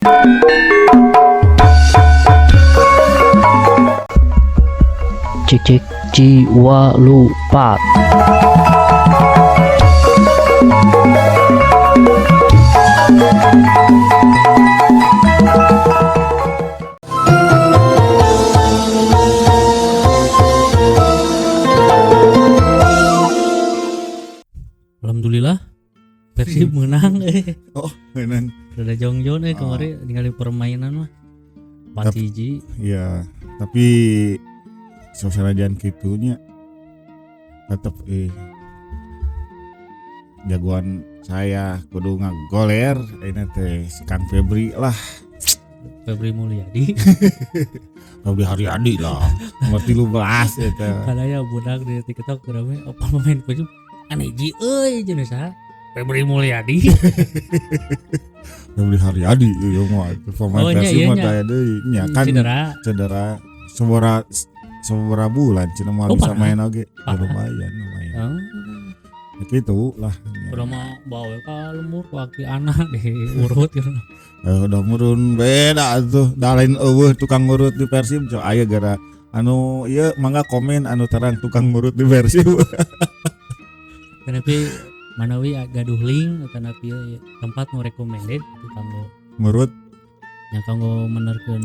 Cik cik jiwa lupa. Alhamdulillah Persib menang eh. Oh, menang. Rada jongjon eh kemarin ningali permainan mah. 4-1. Iya, tapi sasanajan kitu nya tetep jagoan saya kudu ngagoler ini teh si Kang Febri lah. Febri Mulyadi. Febri Haryadi lah. Nomor 13 eta. Kada ya budak di TikTok rame apa pemain Persib aneh ji euy jeung saha? Febri Mulyadi. Febri Haryadi ieu mah pemain Oh, nya, Persib iya, mah nya. taya deui nya kan Cedera. Cedera sabaraha bulan cenah moal Oh, bisa parah. main oge. Ya, Parah. lumayan lumayan. Oh. Ya gitu lah. Nya. Udah mah bawa ka lembur ku aki anak diurut gitu. Udah murun beda tuh. Da lain eueuh tukang ngurut di Persib coy aya gara anu ieu mangga komen anu terang tukang ngurut di Persib. Tapi manawi gaduh link atanapi tempat nu recommended itu kanggo Ngurut yang kanggo menerkeun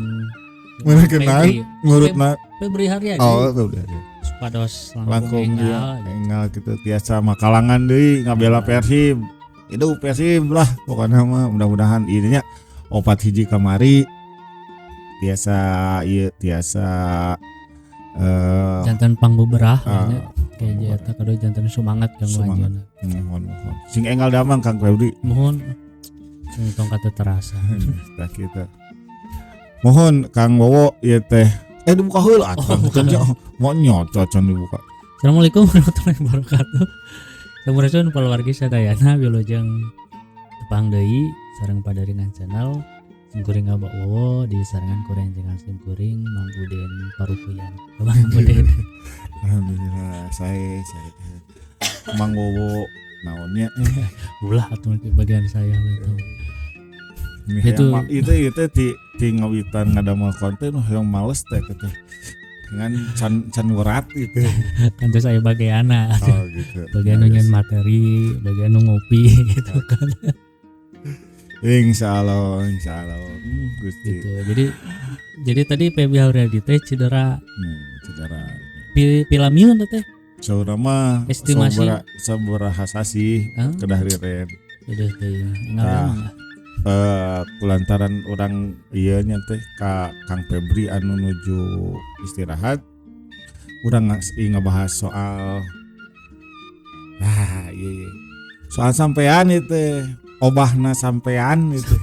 Menerkeun naon? Ngurutna Febri Haryadi. Oh, Febri Haryadi. Supados Langkung langkung iya, enggal. Enggal gitu tiasa makalangan deui ngabela Persib. Itu Persib lah pokoknya mah mudah-mudahan ininya 4-1 kamari tiasa ieu tiasa Janten pangbeberah nya. Kayak eta kado janten semangat kanggo Semangat. anjeunna. Mohon mohon. Sing enggal damang Kang Febri. Mohon. Sing tong kata terasa. Tah kitu. Mohon Kang Wowo ieu teh. Dibuka heula atuh. Oh, buka. Can mau nyocot can dibuka. Assalamualaikum warahmatullahi wabarakatuh. Sampurasun palawargi sadayana wilujeng tepang deui sareng Padaringan Channel. Simkuring Abak Wowo di sarengan kurang jangan simkuring Mang Uden Parupuyan. Mang Uden. Alhamdulillah saya Mang Wowo naonnya Ulah atuh bagian saya itu. Ini Itu- itu di ngawitan ngadamel konten yang males teh gitu. Dengan can werat gitu. Kan terus saya bagiana. Oh gitu. Bagian nu nyeun materi, bagian nu ngopi gitu kan. Insyaallah, insyaallah. Gusti. Gitu. Jadi tadi Febri Haryadi teh cedera. Cedera. Pilamiun teh. Saudara mah Estimasi. sabaraha sasih Hah? kedah riren. Udah teh. Tah. Kulantaran orang ieu nya teh ka Kang Febri anu nuju istirahat. Urang ngabahas soal iya. Soal sampean itu teh, obahna sampean itu.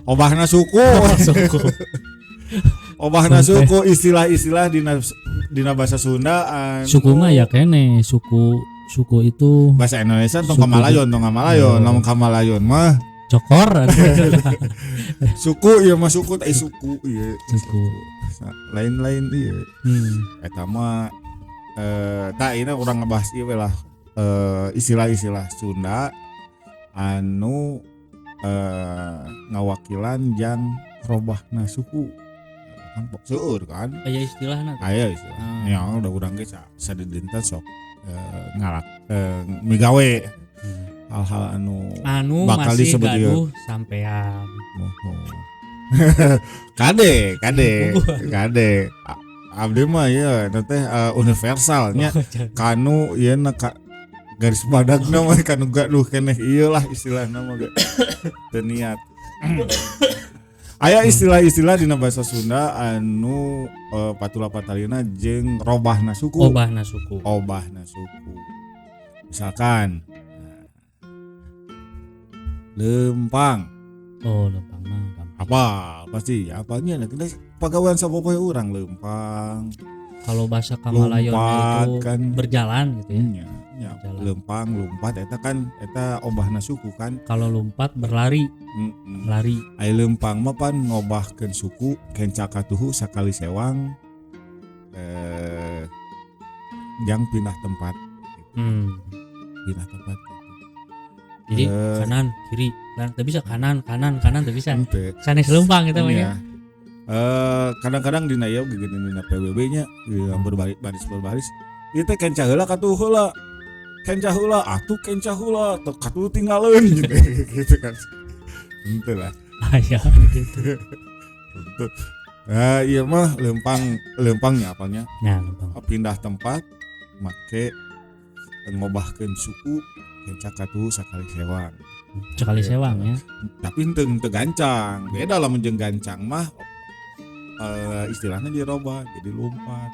Obahna suku. Suku. Obahna suku istilah-istilah dina bahasa Sunda anu, Suku mah ya kene, suku itu bahasa Indonesia tong Suku. kamalayon, tong kamalayon, Oh. lamun kamalayon mah cokor. Suku ieu mah suku teh suku ieu. Suku. Lain-lain ieu. Eta mah tah ieu urang ngebahas ieu we lah istilah-istilah Sunda anu ngawakilan jang robahna suku. Kan seueur kan? Aya istilahna. Aya istilah. Ya udah urang ge sadidinten sok ngalak migawe hal-hal anu bakal masih disebut ieu. gaduh sampean. Mohon. Kade. Abdi mah ieu teh universal nya. Kanu ieu na ka garis badagna mah kanu gaduh keneh ieu lah istilahna mah ge. Teu niat. Aya istilah-istilah dina bahasa Sunda anu patula patalina jeung robahna suku. Obahna suku. Obahna suku. Misalkan lempang. Oh, lempang mah gampang. Apa? Pasti apanya nah, kita pagawean sapopoe urang lempang. Kalau bahasa Kamalayon itu kan, berjalan gitu ya. Nya, lempang, lompat eta kan eta obahna suku kan. Kalau lompat berlari. Lari. Ai lempang mah pan ngobahkeun suku kenca katuhu sakali sewang jang pindah tempat. Pindah tempat gitu. Jadi kanan kiri kan teu bisa, kanan kanan kanan teu bisa. Henteu. Sanes leumpang eta mah nya. Iya. Kadang-kadang dina ieu gini, dina PBB nya, dina berbaris baris berbaris ieu teh kenca heula katuh heula, kenca heula atuh, kenca heula teu katuh tinggalin gitu, gitu kan henteu lah. Aya gitu. Henteu. Nah, ieu mah leumpang leumpangnya apalnya. Nah, leumpang. Pindah tempat make ngobahkeun suku, kenca katuh sakali sewang. Sekali Gitu. sewang ya. Tapi henteu henteu gancang, beda lah jeung gancang mah, istilahnya dirobah jadi lompat.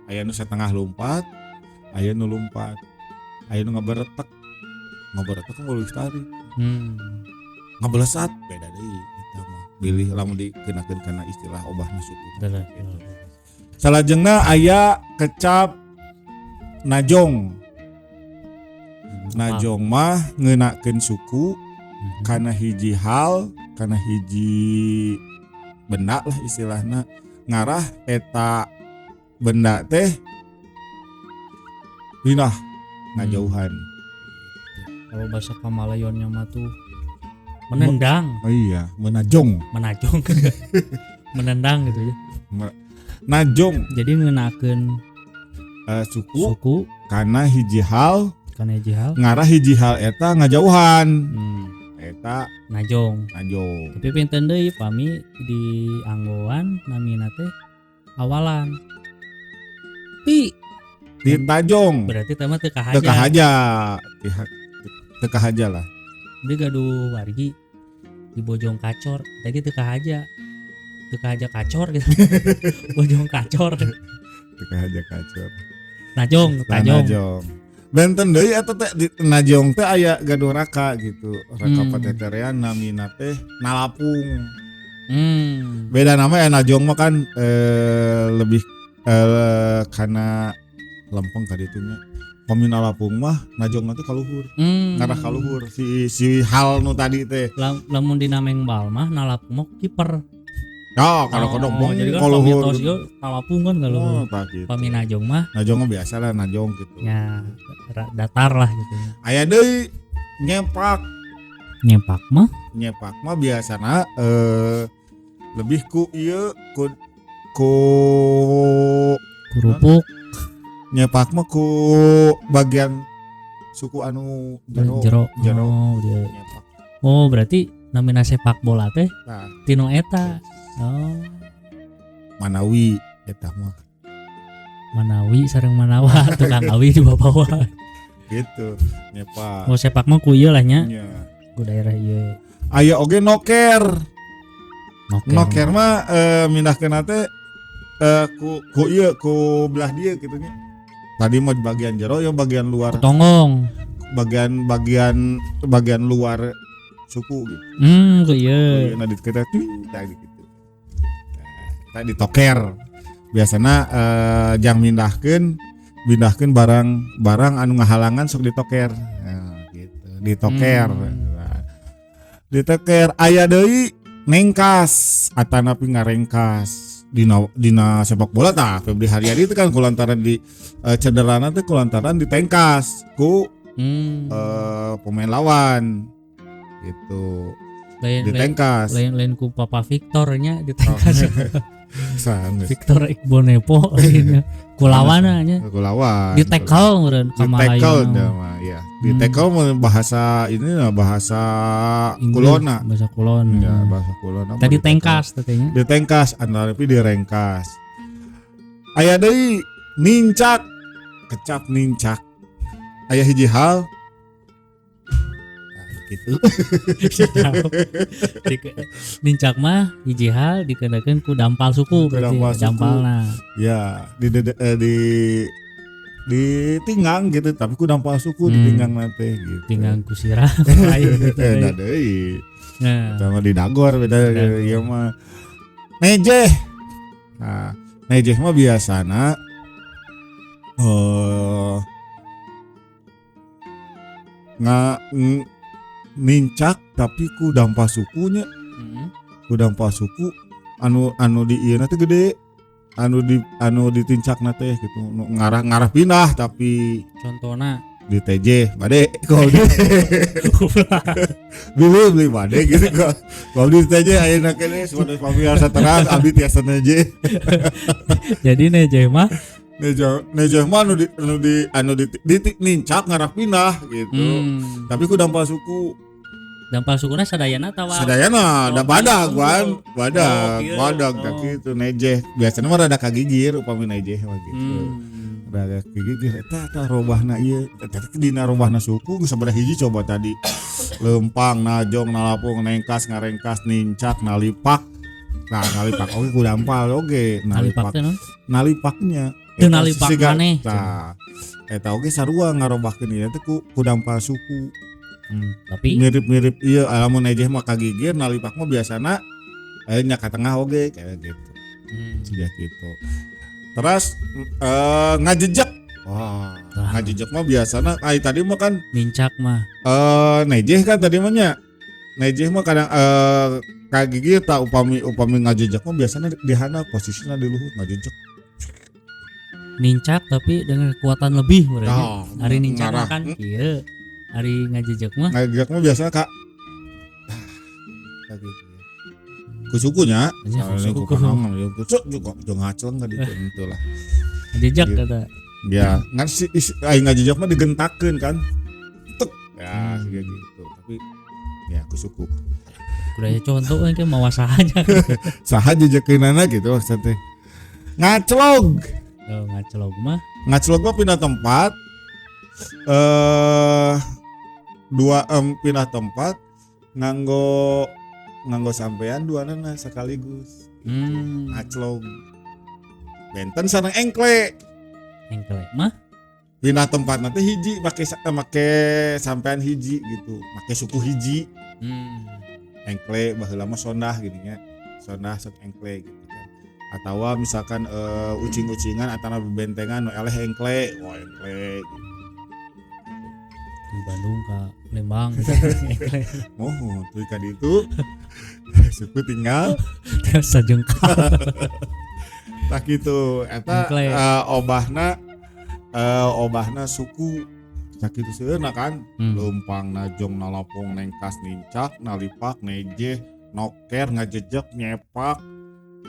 Aya nu setengah lompat, aya nu lompat, aya nu ngaberetek. Ngaberetek kan leuwih tarik. Ngabelesat beda deui eta mah, bilih lamun dikenakeun kana istilah obahna suku. Betul. Salajengna aya kecap najong. Najong mah ngeunakeun suku kana hiji hal, kana hiji benda lah istilahna, ngarah eta benda teh pindah ngajauhan. Kalau bahasa Kamalayonnya mah tuh menendang. Oh iya, menajong. Menajong, menendang gitu ya. Najong. Jadi ngenakeun suku, suku kana hiji hal, kana hiji hal, ngarah hiji hal eta ngajauhan. Eta najong. Najong. Tapi pinten deui pami di anggoan namina teh awalan pi Ditajong. Berarti teh mah teu kahaja. Teu kahaja. Pihak teu kahaja lah. Dia gaduh wargi di Bojong Kacor, tadi teu kahaja. Teu kahaja kacor gitu. Bojong Kacor. Teu kahaja kacor. Najong, Nah, tajong. najong. Benten deui eta teh di najong teh aya gaduh raka gitu. Raka pateterean namina teh nalapung. Beda nama ya, najong mah kan lebih karena lempeng ka ditu nya. Pami nalapung mah najong teh kaluhur. Ngarah kaluhur si si hal nu tadi teh. Lamun dina mengbal mah nalapung mah kiper. Ya, kadang-kadang Oh, bong jadi kan kaluhur. pami tos ieu nalapung kan kaluhur. Oh, tah gitu. Pami najong mah Najong mah biasa lah najong gitu. Ya datar lah gitu. Aya deui nyepak. Nyepak mah Nyepak mah biasana lebih ku ieu ku ku kerupuk. Nyepak mah ku bagian suku anu jero. Jero. Jero. Oh, dia. Nyepak. Oh, berarti namina sepak bola teh Nah, tino eta. Oh, Manawi eta mah. Manawi sareng Manawa tukang awi di bawah. Gitu nyepak. Oh, sepak mah ku ieu lah nya. Nya. Ku daerah ieu. Aya oge noker. Noker. Noker mah mindahkeun teh ku ku ieu ku belah dieu kitu nya. Tadi mah bagian jero ya bagian luar. Tonggong. Bagian bagian bagian luar suku gitu. Ku ieu. Nah, di kita ting tadi gitu. Nah, tadi toker. Biasana jang mindahkeun mindahkeun barang barang anu ngahalangan sok ditoker. Nah, gitu. Ditoker. Nah, ditoker aya deui nengkas atanapi ngarengkas. Dina dina sepak bola tah Febri Haryadi itu kan kulantaran di cederana teh kulantaran ditengkas ku pemain lawan gitu. Lain lain ditengkas. Lain lain ku Papa Victor nya ditengkas. Sanggeus. Victor Igbonefo lainnya. Ku lawanna nya. Ku lawan. Di tackle meureun Di tackle Kamalayan. dah mah ya. Di tackle mah bahasa ini lah bahasa Inggris, kulona. Bahasa kulon. Ya, bahasa kulona. Tadi mah di tackle. tengkas tetehnya. Ditengkas antara direngkas. Aya deui nincak, kecap nincak. Aya hiji hal. Nah, gitu. Nincak mah hiji hal dikenakeun ku dampal suku Ku berarti dampal suku. dampalna. Ya, di ditinggang gitu, tapi ku dampal suku ditinggang nanti gitu. Tinggang ku sirah lain gitu. Da deui. Nah, Sama di dagor beda Dagor. ieu mah. Nejeh. Nah, nejeh mah biasana nincak tapi ku dampal sukunya, ku dampal suku anu anu di ieu teh gede, anu di anu ditincakna teh gitu. Nu ngarah ngarah pindah tapi Contohna Di TJ bade kalau di beli beli bade gitu kok. Kalau di TJ ayeuna keneh sudah pamirsa terang abdi tiasa neje. Jadi nejeh mah Nejeh nejeh mah anu di anu di anu di, di, di nincak ngarah pindah gitu. Tapi ku dampal suku. Dampal sukuna sadayana tawa. Sadayana da Oh, badag iya. wan, badag, Oh, iya. badag tak Oh. gitu nejeh. Biasanya mah rada kagigir upami nejeh mah gitu. Rada kagigir eta eta robahna ieu, eta teh dina robahna suku geus sabaraha hiji coba tadi. Lempang, najong, nalapung, nengkas, ngarengkas, nincak, nalipak. Nah, nalipak oge ku dampal oge, Nalipak nalipak. teh naon? Nalipaknya. Teu Eta nalipak siga- maneh. Tah, eta oge sarua ngarobahkeun ieu teh ku dampal suku. Tapi Mirip-mirip iya lamun nejeh mah kagigir nalipak mah biasana nya ka tengah oge kayak gitu. Siga gitu. Terus ngajejek. Wah, Tah. ngajejek mah biasana ai tadi mah kan nincak mah. Nejeh kan tadi mah nya. Nejeh mah kadang kagigir tak upami upami ngajejek mah biasana di handap posisinya di luhur ngajejek. Nincak tapi dengan kekuatan lebih berarti. Tah, Hari nincak mah ngarah. kan kieu. Hari ngajejek mah Ngajejek mah biasana ka tah kagigir. Ku sukunya, Nya, ku soalnya suku. ku panangan, ya, ku cuk juga jeung ngacleng ka ditu henteu lah. ngajejek Gitu. kata. Ya, ngan si aing ngajejek mah digentakeun kan. Tek. Ya, siga gitu. Tapi ya ku suku. Kudu aya contoh euy ke mawa sahanya. Saha jejekeunana gitu maksud teh. Ngaclog. Oh, ngacelog mah Ngaclog mah pindah tempat. Dua pindah tempat nganggo nganggo sampean duanana sekaligus. Ngaclog. Benten sareng engkle. Engkle mah Pindah tempat nanti hiji make make sampean hiji gitu, make suku hiji. Engkle baheula mah sondah gini nya. Sondah sok engkle gitu kan. Atawa misalkan ucing-ucingan atau bebentengan nu eleh engkle, wah engkle gitu. Di Bandung ka Lembang gitu. Engkle Oh, tuh ka ditu. Suku tinggal sajengkal. tak gitu. Eta Engkle. Obahna obahna suku sakitu seueurna kan. Lempang, najong, nalapung, nengkas, nincak, nalipak, nejeh, noker, ngajejek, nyepak,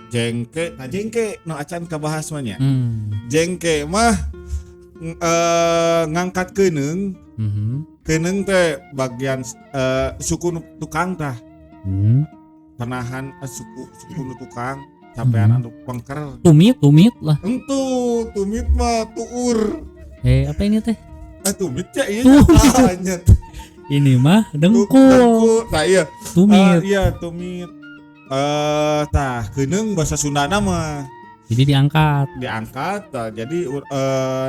jengke, nah jengke nu acan kabahas mah nya. Jengke mah ngangkat keuneung, keuneung teh bagian suku nu tukang tah, penahan suku suku nu tukang, sampean anu pengker. Tumit, tumit lah. Entu, tumit mah tuur. Apa ini teh? Tumit ya iya. Tumit. Ah, nya. Ini mah dengkul. Dengkul. Tah iya. Tumit. Iya, tumit. Tah keuneung bahasa Sundana mah Jadi diangkat. diangkat tah, jadi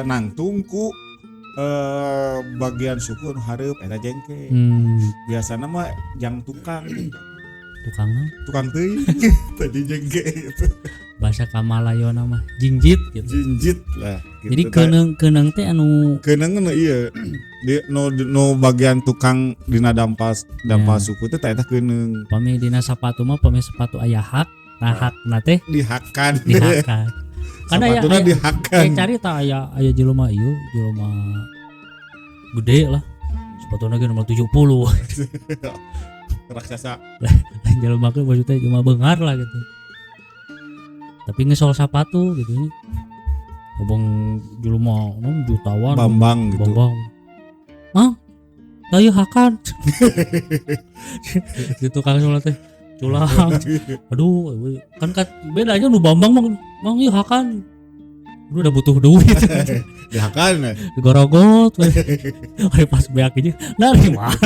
nangtung ku bagian suku nu hareup eta jengke. Biasana mah jang tukang. Tukang naon? Tukang teuing. Tadi jengke itu. Bahasa Kamalayona mah jinjit gitu. Jinjit lah gitu. Jadi Tah, keuneung-keuneung teh anu keuneung nu ieu di nu nu bagian tukang dina dampal dampal Ya. suku teh tah eta keuneung. Pami dina sepatu mah pami sepatu aya hak, nah hakna teh Dihakan. dihakan. Kan aya Sepatuna aya dihakan. Cari tah aya aya jelema ieu, jelema gede lah. Sepatuna ge nomor 70. Raksasa. Lain jelema ge maksudnya jelema beunghar lah gitu. Tapi ngesol sepatu gitu ini. Ngomong jelema non jutawan Bambang gitu. Bambang. Hah? Tah ieu hakan. Di tukang sol teh culang. Aduh, kan kat, bedanya nu Bambang mah mang ieu hakan. Lu udah butuh duit. Dihakan ya. Digorogot. Hari pas beak aja. Dari mana?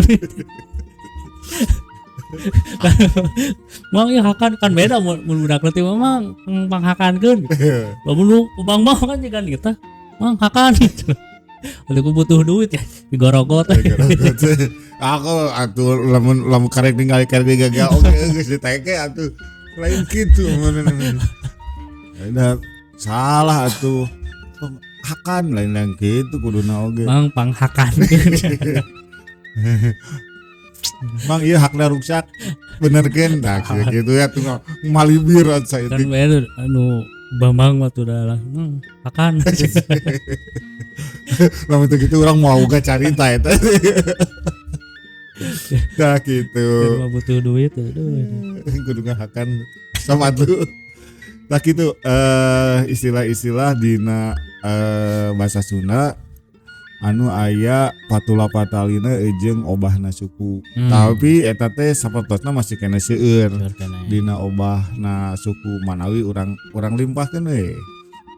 Mang ieu hakan kan beda mun mun budak leutik mah mang panghakankeun. Lamun nu Bang mah kan jiga kita. Mang hakan gitu. Aduh, aku butuh duit ya digorogot. Aku atuh lamun lamun karek ningali karek gagal oke geus diteke atuh. Lain kitu Udah salah atuh. Hakan lain lain kitu kuduna oge. Mang panghakan. Mang ieu hakna ruksak benerkeun tah gitu ya tuh malibir Kan saeutik. beda anu Bambang waktu udah lah, makan. Lamun teu kitu urang mau gak carita eta. Nah gitu. Mah butuh duit aduh. Kudu ngahakan sama tuh. Nah gitu, istilah-istilah dina bahasa Sunda anu aya patula patalina jeung obahna suku. Tapi eta teh sapertosna masih kena seueur dina obahna suku manawi urang limpahkeun we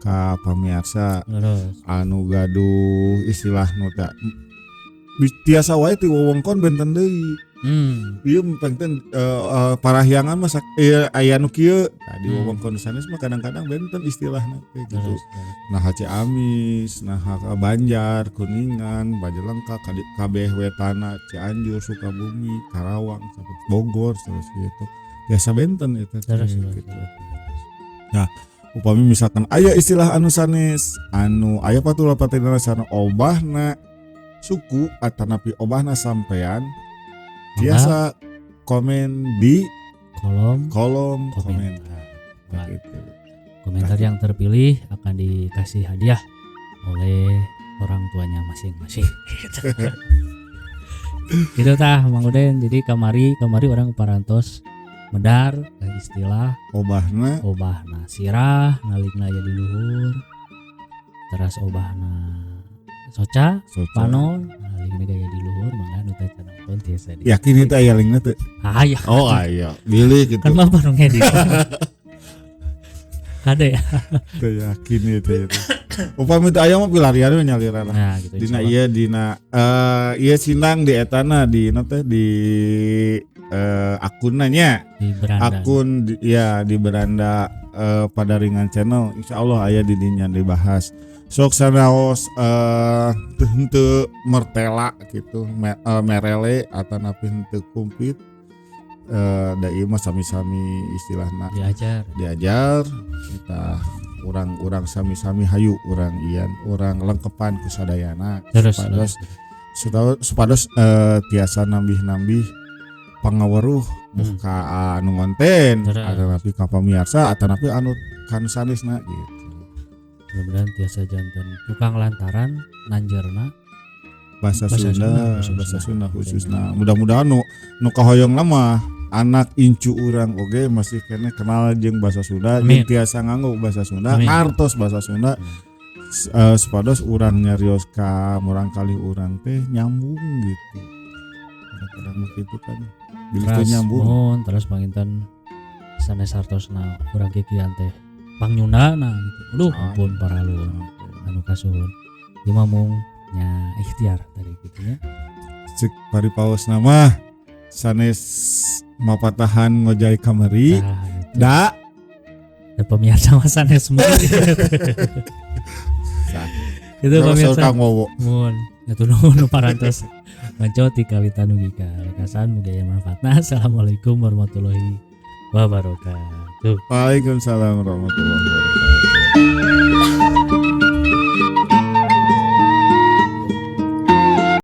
ka pamiarsa anu gaduh istilah nu teh tiasa wae ti wewengkon benten deui. Ieu pengten parahyangan mah aya nu kieu. Nah, di wewengkon sanes mah kadang-kadang benten istilahna teh gitu. Nah Ciamis, nah ka Banjar, Kuningan, Majalengka, kabeh wetana Cianjur, Sukabumi, Karawang, sampai Bogor terus gitu. Biasa benten eta teh gitu. Nah, upami misalkan aya istilah anu sanes, anu aya patula patalina sareng obahna suku atanapi obahna sampean biasa komen di kolom komentar. Nah, gitu. Komentar yang terpilih akan dikasih hadiah oleh orang tuanya masing-masing. Gitu tah Mang Uden. Jadi kamari orang parantos medar istilah obahna sirah nalingna jadi luhur teras obahna soca panon lingna gaya di luhur mangga nu teh nonton tiasa di. Yakin itu aya lingna teh? Aya. Oh aya, bilih gitu. Kan mah nu ngedit. Kade ya. Teu yakin itu. Upami teu aya mah pilarian we nyalira lah. Nah, gitu, dina ieu dina ieu sindang di etana dina teh di akunna nya. Di beranda. Akun di beranda Padaringan Channel insyaallah aya di dinya dibahas. Sok sanaos henteu mertela gitu merele atanapi henteu kumpit da ieu mah sami-sami istilahna diajar kita urang-urang sami-sami hayu urang ian urang lengkepan ku sadayana supados tiasa nambih-nambih pangaweruh muka anu ngonten atanapi ka pamiarsa atanapi anu kan sanesna gitu. Mudah-mudahan tiasa jantan tukang lantaran nanjerna bahasa Sunda khususna. Mudah-mudahan nu kahoyong mah anak incu urang oge masih kene kenal jeung bahasa Sunda, jeung tiasa nganggo bahasa Sunda, ngartos bahasa Sunda. Supados urang nyarios ka murangkalih urang teh nyambung gitu. Kadang-kadang kitu kan bilih teu nyambung. Mohon terus panginten sanes hartosna urang kikian teh pangnyunda nah gitu. Aduh, ampun paraluhur anu kasuhun. Ieu mah mung nya ikhtiar tadi kitu nya. Cek paripaosna mah sanes mapatahan ngojay kamari. Nah, gitu. Da da pemirsa mah sanes mah. Itu pemirsa. Mun atuh nuhun parantos manco ti kawitan ugi ka lekasan mugi aya manfaatna. Assalamualaikum warahmatullahi wabarakatuh. Waalaikumsalam warahmatullahi wabarakatuh.